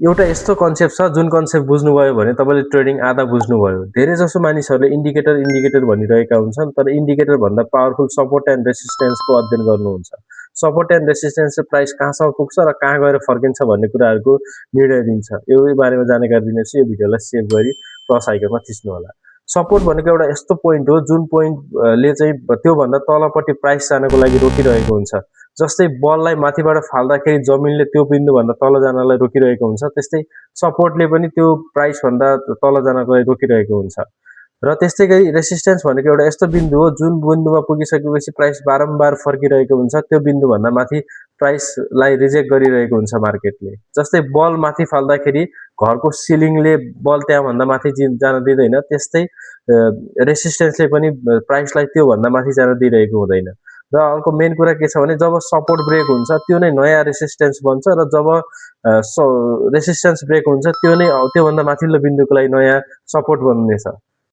एउटा यस्तो कन्सेप्ट छ जुन कन्सेप्ट बुझ्नुभयो भने तपाईँले ट्रेडिङ आधा बुझ्नुभयो। धेरै जसो मानिसहरूले इन्डिकेटर भनिरहेका हुन्छन्, तर इन्डिकेटर भन्दा पावरफुल सपोर्ट एन्ड रेसिस्टेन्सको अध्ययन गर्नुहुन्छ। सपोर्ट एन्ड रेसिस्टेन्स चाहिँ प्राइस कहाँसम्म पुग्छ र कहाँ गएर फर्किन्छ भन्ने कुराहरूको निर्णय दिन्छ। यो बारेमा जानकारी दिनेछु, यो भिडियोलाई सेभ गरी प्लस आइकनमा थिच्नु होला। सपोर्ट भनेको एउटा यस्तो पोइन्ट हो जुन पोइन्टले चाहिँ त्योभन्दा तलपट्टि प्राइस जानको लागि रोकिरहेको हुन्छ। जस्तै बललाई माथिबाट फाल्दाखेरि जमिनले त्यो बिन्दुभन्दा तल जानलाई रोकिरहेको हुन्छ, त्यस्तै सपोर्टले पनि त्यो प्राइसभन्दा तल जानको लागि रोकिरहेको हुन्छ। र त्यस्तै गरी रेसिस्टेन्स भनेको एउटा यस्तो बिन्दु हो जुन बिन्दुमा पुगिसकेपछि प्राइस बारम्बार फर्किरहेको हुन्छ, त्यो बिन्दुभन्दा माथि प्राइसलाई रिजेक्ट गरिरहेको हुन्छ मार्केटले। जस्तै बल माथि फाल्दाखेरि घरको सिलिङले बल त्यहाँभन्दा माथि जान दिँदैन, त्यस्तै रेसिस्टेन्सले पनि प्राइसलाई त्योभन्दा माथि जान दिइरहेको हुँदैन। र अर्को मेन कुरा के छ भने जब सपोर्ट ब्रेक हुन्छ त्यो नै नयाँ रेसिस्टेन्स बन्छ, र जब रेसिस्टेन्स ब्रेक हुन्छ त्यो नै त्योभन्दा माथिल्लो बिन्दुको लागि नयाँ सपोर्ट बन्नेछ।